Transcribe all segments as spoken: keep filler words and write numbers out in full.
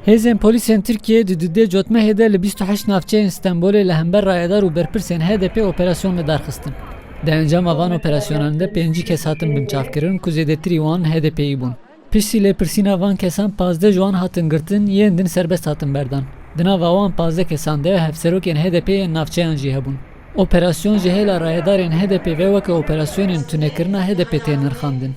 Hêzên polîsên Tirkiyeyê di dudê cotmehê de li bîst û heşt navçeyên Stenbolê li hember rayedar û berpirsên H D P operasyon li dar xistin. Di encama van operasyonan de pêncî kes hatin binçavkirin ku zêdetirî wan H D P'yî bûn. Piştî lêpirsîna van kesan pazdeh ji wan hatin girtin, yên din serbest hatin berdan. Di nava wan pazdeh kesan de hevserokên H D P'ê yên navçeyan jî hebûn. Operasyon ji hêla rayedarên H D P ve weke operasyonên tunekirina H D P tê nirxandin.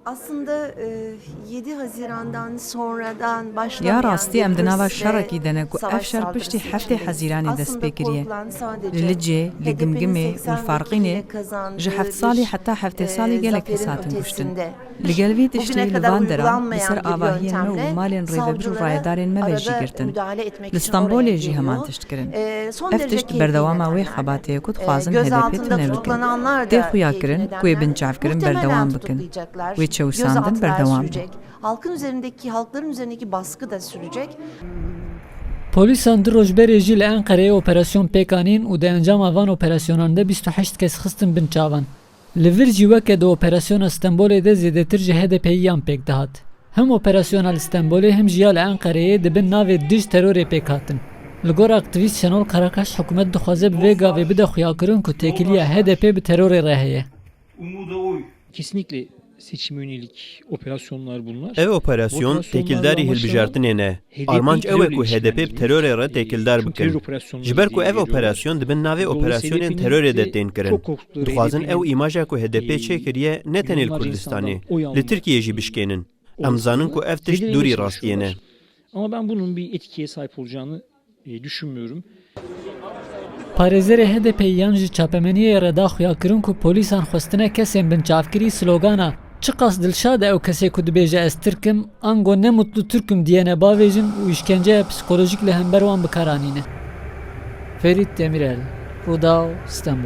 Aslında e, yedi Haziran'dan sonradan başlayan Ya rastî em di nava şerekî de ne ku ev şer piştî heftê Hezîranê dest pê kiriye. Li Licê, li Gimgimê û li Farqînê ji heft salî heta heftê salî gelek kes hatin kuştin. Li gel vî tiştî li van deran li ser avahiyên me û malên rêvebir û rayedarên me ve jî girtin. Li Stenbolê jî heman tişt kirin. Ev tişt berdewama wê xebatê ye ku dixwazin H D P tune bikin. Tê xuya kirin ku ê binçavkirin berdewam bikin. Wê çewisandin berdewam be. Halkın üzerindeki, halkların üzerindeki baskı da sürecek. Polîsan du roj berê jî li Enqereyê operasyon pêk anîn û di encama van operasyonan de bîst û heşt kes xistin bin çavan. Li vir jî weke di operasyona Stenbolê de zêdetir ji H D P'yiyan pêk dihat. Hem operasyona li Stenbolê hem jî ya li Enqereyê di bin navê dij terorê pêk hatin. Li gor aktivîst Şenol Karakaş hikûmet dixwaze bi vê gavê bide xuyakirin ku têkiliya H D P bi terorê re heye. Kesinlikle seçime yönelik operasyonlar bunlar. Ev operasyon têkildarî hilbijartinê ne. Armanc ew e ku H D P bi terorê re têkildar bikin. Ji ber ku ev operasyon di bin navê operasyonên terorê de tên kirin. Dixwazin ew îmaja ku H D P çêkiriye ne tenê li Kurdistanê, li Tirkiyê jî bişkênin. Em zanin ku ev tişt dûrî rastiyê ne. Ama ben bunun bir etkiye sahip olacağını e, düşünmüyorum. Parêzerê H D P'yiyan ji çapemeniyê re da xuyakirin ku polîsan xwestine kesên binçavkirî slogana "Çiqas dilşad e ew kesê ku dibêje ez Tirk im" ango "Ne mutlu Türk'üm" diyene bavêjin û îşkenceya psîkolojîk li hember wan bi kar anîne. Ferît Demirel, Rûdaw, Stenbol.